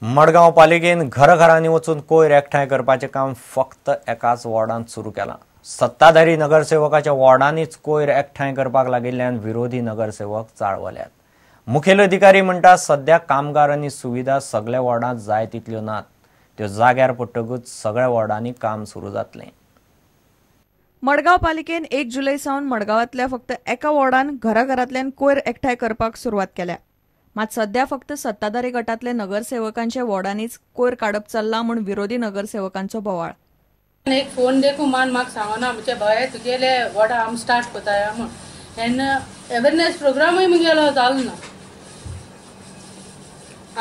मडगांव पालिकेन घरघरांनी वचून कोयर एकठांय करपाचें काम फक्त एकाच वॉर्डांत सुरू केलां. सत्ताधारी नगरसेवकाच्या वॉर्डांनीच कोयर एकठांय करपाक लागिल्ल्यान विरोधी नगरसेवक चाळवल्यात. मुखेल अधिकारी म्हणटा सध्या कामगार आनी सुविधा सगळ्या वॉर्डांत जाय तितल्यो नात. त्यो जाग्यार पडटकूच सगळ्या वॉर्डांनी काम सुरू जातलें. मडगांव पालिकेन 1 जुलय सावन मडगांवांतल्या फक्त एका वॉर्डान घराघरांतल्यान कोयर एकठांय करपाक सुरवात केल्या. मात सध्या फक्त सत्ताधारी गटांतले नगरसेवकांच्या वॉर्डांनीच कोयर काडप चल्ला म्हूण विरोधी नगरसेवकांचो बोवाळ. एक फोन देखून मान म्हाका सांगना म्हणजे भय तुगेले वॉर्डा आमी स्टार्ट कोताय म्हूण तेन्ना अवेरनेस प्रोग्रामूय मुगेलो जालो ना.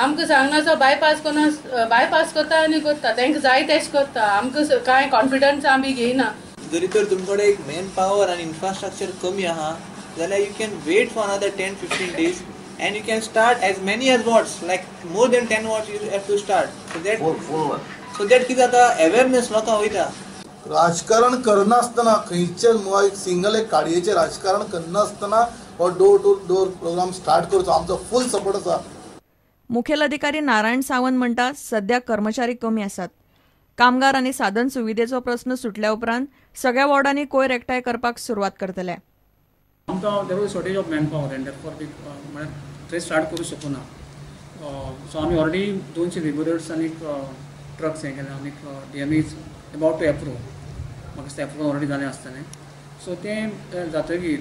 आमकां सांगना बायपास कोना बायपास करता आनी करता तांकां जाय तेश करता. आमकां कांय कॉन्फिडन्स आमी घेयना. जरी तर तुमकडे एक मॅन पावर आनी इन्फ्रास्ट्रक्चर कमी आहा जाल्यार you can wait for another 10-15 days and you can start as many as wards, like more than 10 wards you have to start. So that कितें जाता अवेरनेस लोकांक वयता. राजकारण करनासतना खंयचे सिंगल एक काडयेचें राजकारण करनासतना हो door to door programme start करचो. आमचो फूल सपोर्ट आसा. मुखेल अधिकारी नारायण सावंत म्हणटा सध्या कर्मचारी कमी आसात. कामगार आनी साधन सुविधेचो प्रस्न सुटल्या उपरांत सगळ्या वॉर्डांनी कोयर एकठांय करपाक सुरवात करतले. आमकां there was shortage of man power and therefore we म्हळ्यार थंय स्टार्ट करूं शकना. सो आमी ऑलरेडी 200 लेबरर्स आनी ट्रक्स हें केलें आनी D M is about to approve. म्हाका दिसता एप्रूव ऑलरेडी जालें आसतलें. सो तें जातकीर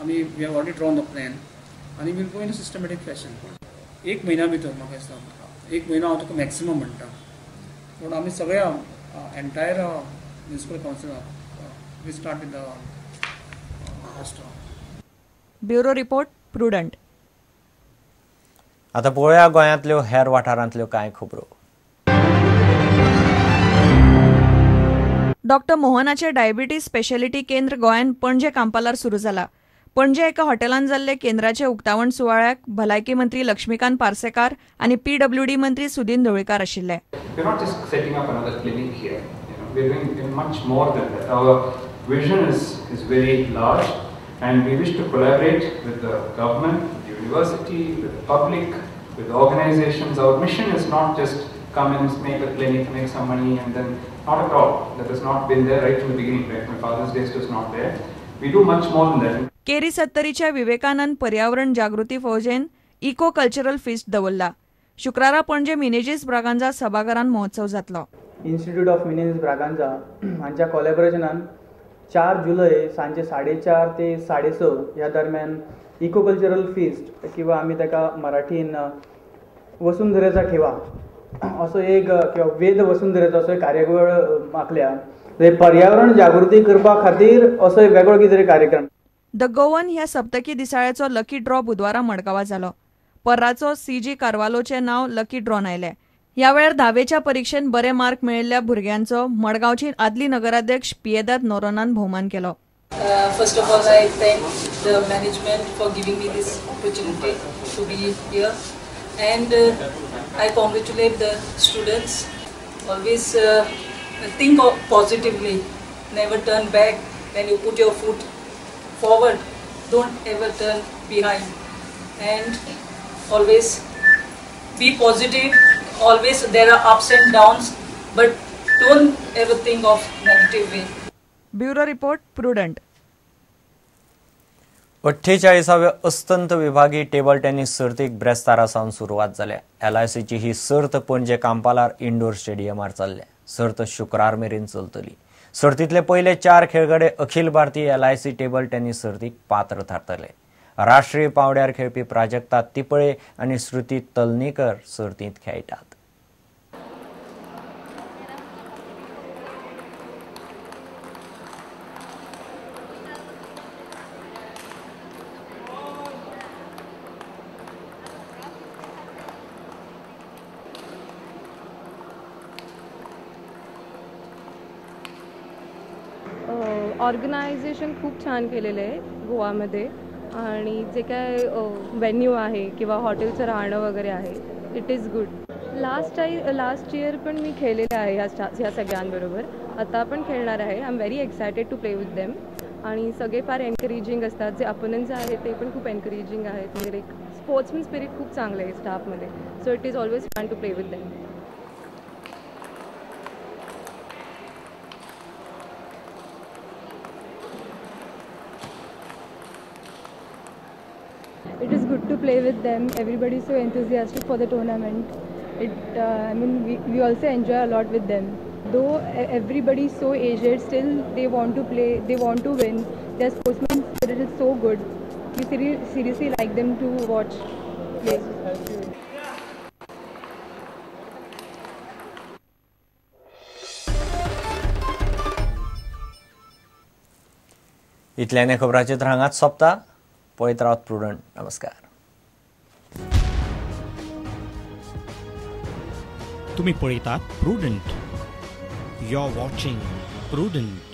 आमी we have already drawn the plan आनी we'll go in a systematic fashion. 1 म्हयन्या भितर म्हाका दिसता 1 म्हयनो हांव तुका मॅक्सिमम म्हणटा, पूण आमी सगळ्या एन्टायर म्युनिसिपल कावन्सिलाक we start with the roster. Bureau report, Prudent. आता पळोवया गोंयांतल्यो हेर वाठारांतल्यो कांय खबरो. डॉक्टर मोहनाचे डायबिटीज स्पेशालिटी केंद्र गोंयांत पणजे कांपालार सुरू जाला. पणजे एका हॉटेलांत जाल्ले केंद्राचे उक्तावण सुवाळ्याक भलायकी मंत्री लक्ष्मीकांत पार्सेकार आनी पीडब्ल्यूडी मंत्री सुदीन ढवळीकार आशिल्ले. We're not just setting up another clinic here. You know, we're doing much more than that. Our vision is very large, and we wish to collaborate with the government, with the university, with the public, with organizations. Our mission is not just come and make a clinic, make some money, and then not at all. That has not been there right from the beginning. Right? My father's days was not there. We do much more than that. केरी सत्तरीच्या विवेकानंद पर्यावरण जागृती फौजेन eco cultural feast दवरला. शुक्रारा पणजे मिनेजीस ब्रागांजा सभाघरान महोत्सव जातलो. Institute of Menezes Braganza हांच्या कोलॅबरेशनान 4 जुलय सांजे 4:30 ते 6:30 ह्या दरम्यान इको कल्चरल फिस्ट किंवा आमी ताका मराठीन वसुंधरेचा ठेवा असो एक किंवा वेद वसुंधरेचो असो एक कार्यावळ आंखल्या. पर्यावरण जागृती करपा खातीर असो एक वेगळो कितें तरी कार्यक्रम. The Goan ह्या सप्तकी दिसाळ्याचो लकी ड्रॉ बुधवारा मडगांवां जालो. पर्राचो सी जी कार्वालोचें नांव लकी ड्रॉन आयलें. ह्या वेळार 10वेच्या परिक्षेत बरे मार्क मेळिल्ल्या भुरग्यांचो मडगांवची आदली नगराध्यक्ष पियेदाद नोरोनान भोवमान केलो. First of all, I thank the management for giving me this opportunity to be here, and I congratulate the students. Always think positively, never turn back. When you put your foot forward, don't ever turn behind, and always be positive. Always there are ups and downs, but don't ever think of negative way. Bureau report, Prudent. 48व्या अस्तंत विभागीय table tennis सर्तीक ब्रेस्तारा सावन सुरवात जाल्या. LICची ही सर्त Panaji कांपालार indoor स्टेडियमार चल्ल्या. सर्त शुक्रार मेरेन चलतली. सर्तीतले पयले 4 खेळगडे Akhil Bharatiya LIC table tennis सर्तीक पात्र थारतले. राष्ट्रीय पावड्यार खेळपी प्राजक्ता तिपळे आनी श्रुती तलनीकर सर्तींत खेळटात. ऑर्गनायझेशन खूप छान केलेलं आहे गोवामध्ये, आणि जे काय व्हेन्यू आहे किंवा हॉटेलचं राहणं वगैरे आहे, it is good. Last year पण मी खेळलेले आहे ह्या सगळ्यांबरोबर, आता पण खेळणार आहे. I am very excited to play with them. आणि सगळे फार एनकरेजिंग असतात. जे अपोनंट्स आहेत ते पण खूप एनकरेजिंग आहेत. म्हणजे एक स्पोर्ट्समन स्पिरिट खूप चांगलं आहे स्टाफमध्ये. So it is always fun to play with them. It is good to play with them. Everybody is so enthusiastic for the tournament. I mean, we also enjoy a lot with them. Though everybody is so aged, still they want to play, they want to win. Their sportsman spirit is so good. We seriously like them to watch play. इतल्याने खबराचेर हांगाच सोंपता. पळयत रावत prudent. नमस्कार. तुम्ही पळयतात Prudent. You are watching Prudent.